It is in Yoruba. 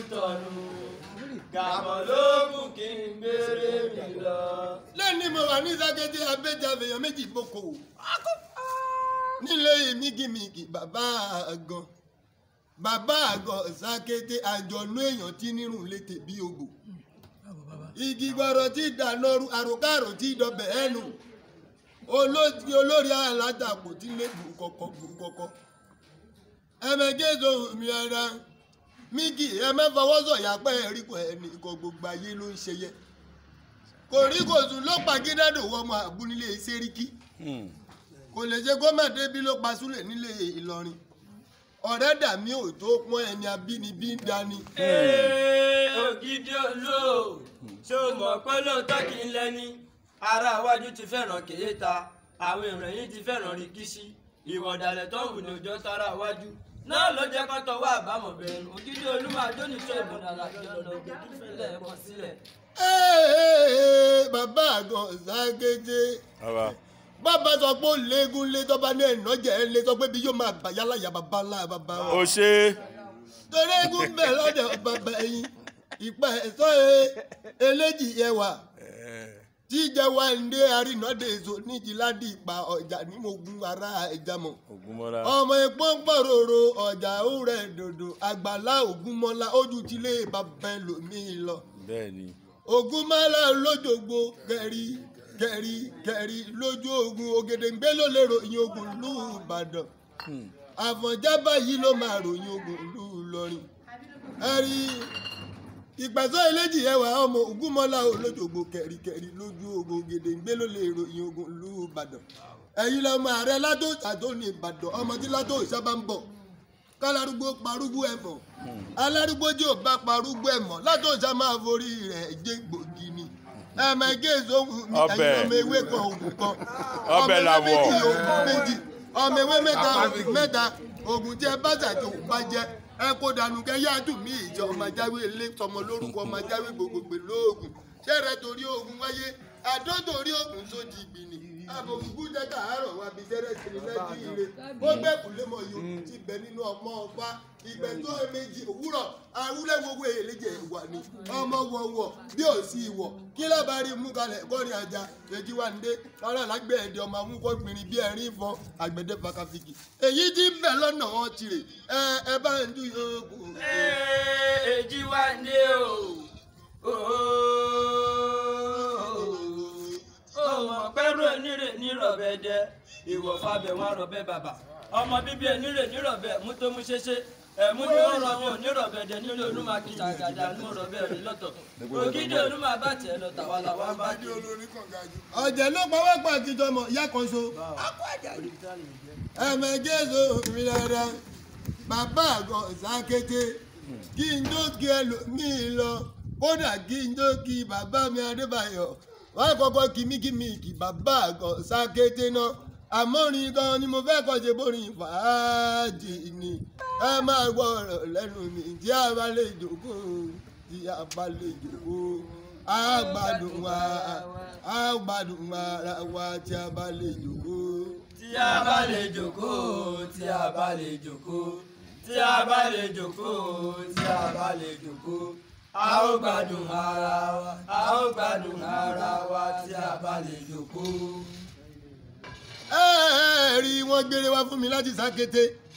Kútọ̀nù. Gàmọ̀ lóògùn kí n gbére mi lọ. Lẹ́ni mo wà ní Sàkété abẹ́jà fèèyàn méjì boko. Nílé mígìmígì bàbá àgàn. Bàbá àgàn Sàkété àjọ̀nú èèyàn tí nírùn létè bí ogbò. Igi gbọ́rọ̀ tí dànọ́rù àròkárò tí dọbẹ̀ ẹnu. Olórí alátakò tí lé burúkọkọ burúkọkọ. Ẹ̀mẹ̀gẹ́sọ̀ mi ara mígì ẹ má fọwọ́ sọ̀yà pé ẹ̀rí kò ẹni kò gbogbo ayé ló ń ṣe yẹ. Kòríkòsùn ló pa gídádò wọmọ àbúnílé sẹ́ríkì. Kò lè ṣe kó má débi ló pa súlẹ̀ nílé Ìlọrin. Ọ̀rẹ́ dàmí ò tó pọ́n ẹni abínibí ń dání. Ògidì olú ṣé o mọ̀ pé lóòótọ́ kì í lẹ́ni? Ará iwájú ti fẹ́ràn kèéta, àwọn ìròyìn ti fẹ́ràn rìkíṣí, ìwà ọ̀dàlẹ̀ tó ń wù ní òjò sára iwájú. Náà ló jẹ́ kó tọwọ́ àbámọ̀ bẹ̀rù. Ògidì olú máa jó níṣẹ́ ìbọ̀dàlà ìjọba òkè fẹ́lẹ̀ ẹ̀kọ́ sílẹ̀. Bàbá àgàn Sàkété. Bàbá sọ pé ó léegun lé tọ́ba ní ẹ̀nà jẹ́ ẹ̀ lé sọ pé bí yóò máa bà yálà yà bàbá ńlá bàbá wa. Ó ṣe. Torí eégún bẹ̀ lọ́dọ̀ bàbá ẹ̀yìn ìpa ẹ̀sọ́ eléjì ẹwà jíjẹ wa ń dé arínàdé èso níjìládì ìpa ọjà ní mo gun ara ẹja mọ̀. Ọmọ epo ń pòròrò ọjà òwúrẹ̀ dòdò àgbàlá Ògúnmọ́lá ojú tilé bàbá ẹlòmíì lọ. Bẹ́ẹ̀ni. Ògúnmọ́lá lójogbo kẹrí kẹrí kẹrí lójú ogun Ògèdèngbé ló lè ròyìn ogun lù Ìbàdàn. Àfọ̀njá báyìí ló máa ròyìn ogun lù Ìlọrin. Ẹ̀rí ìpàṣọ eléjì ẹwà ọmọ Ògúnmọ́lá olójogbo kẹrí kẹrí lójú ogun Ògèdèngbé ló lè ròyìn ogun lù Ìbàdàn. Ẹ̀yin lọmọ ààrẹ Látòsà tó ní Ìbàdàn ọmọ tí Látòsà bá ń bọ̀. Kálárúgbó parúgbó ẹ̀mọ́. Alárúgbó tí ò bá parúgbó ẹ̀mọ́ Látòsà máa forí rẹ̀ jẹ́ gbòógì ni. Ẹ̀mẹ̀gẹ́ sóhun mi ẹ̀yin ọmọ ewé kan ògùn kan. Ọbẹ̀ làwọ̀. Ọmọ ewé méjì ògùn méjì. Ọmọ ewé mẹ́ta ògùn mẹ́ta. Ògùn tí ẹ bá ṣàjò bá jẹ. Ẹ kó dànù kẹ yá dùn mí ìjọ ọmọ ajáwé ilé tọmọ lórúkọ ọmọ ajáwé gbogbogbè lóògùn. Ṣẹ́rẹ̀ torí ogun wáyé. Àdó torí ogun sódì ìgbìnì. Àbòkùkù jẹ́ káàárọ̀ wa bí sẹ́rẹ̀ sí ní Nàìjíríà. Ó gbẹ̀kúlé mọ̀ yòókù ti bẹ nínú ọmọ ọba. Ìgbẹ́jọ́ méjì òwúrọ̀ awúlẹ̀ gbogbo èlé jẹ̀ wà ní. Ọmọ wọ̀wọ̀ bí ò sí ìwọ̀. Kí lábàárí mú kalẹ̀ kọ́rin ajá. Èjì wà nílé. Ará lágbẹ̀ ẹ̀dẹ̀ ọmọ amúkọ́ gbìnrín bí ẹ̀rín fọn àgbẹ̀dẹ fakafiki. Èyí tí ń bẹ lọ́nà wọn tirè. Ẹ bá ń dún yòókù. Èjì wà ní o. Ọmọ pẹ́rù onírè nírọ̀bẹ dẹ. Ìwọ̀ fabẹ̀ wọn rọ̀bẹ bàbà. Ọmọ bíbí onírè nírọ̀bẹ mú tó mú ṣeṣe. Ẹ̀mú ni ó rọ̀bẹ onírọ̀bẹ dẹ nílé Olúmọ kí ṣàgàdà ní rọ̀bẹ rí lọ́tọ̀. Ògidì Olúmọ bá tiẹ̀ lọ tàwa làwa bá dé. Ọ̀jẹ̀ ló pa wá pa àtijọ́ mọ̀ ìyá kan so. Ẹ̀mẹ̀gẹ́sọ̀ mi rárá. Bàbá àgàn Sàkété. Kí n tó kí ẹlòmíì lọ. Kódà kí n tó kí bàbá mi Adébáyọ̀. Wọ́n kọ́kọ́ kí mí kí mi kí bàbá àgàn Sàkété náà. Àmọ́rin gan ni mo fẹ́ kọ́ ṣe bórin fàájì ni. Ẹ máa gbọ́ ọ̀rọ̀ lẹ́nu mi tí a bá lè jókòó tí a bá lè jókòó. A gbádùn wa a gbádùn ara wa tí a bá lè jókòó. Tí a bá lè jókòó tí a bá lè jókòó tí a bá lè jókòó tí a bá lè jókòó. A ó gbádùn ara wa a ó gbádùn ara wa tí a bá lè jókòó. Ẹ rí wọn gbére wá fún mi láti Sàkété.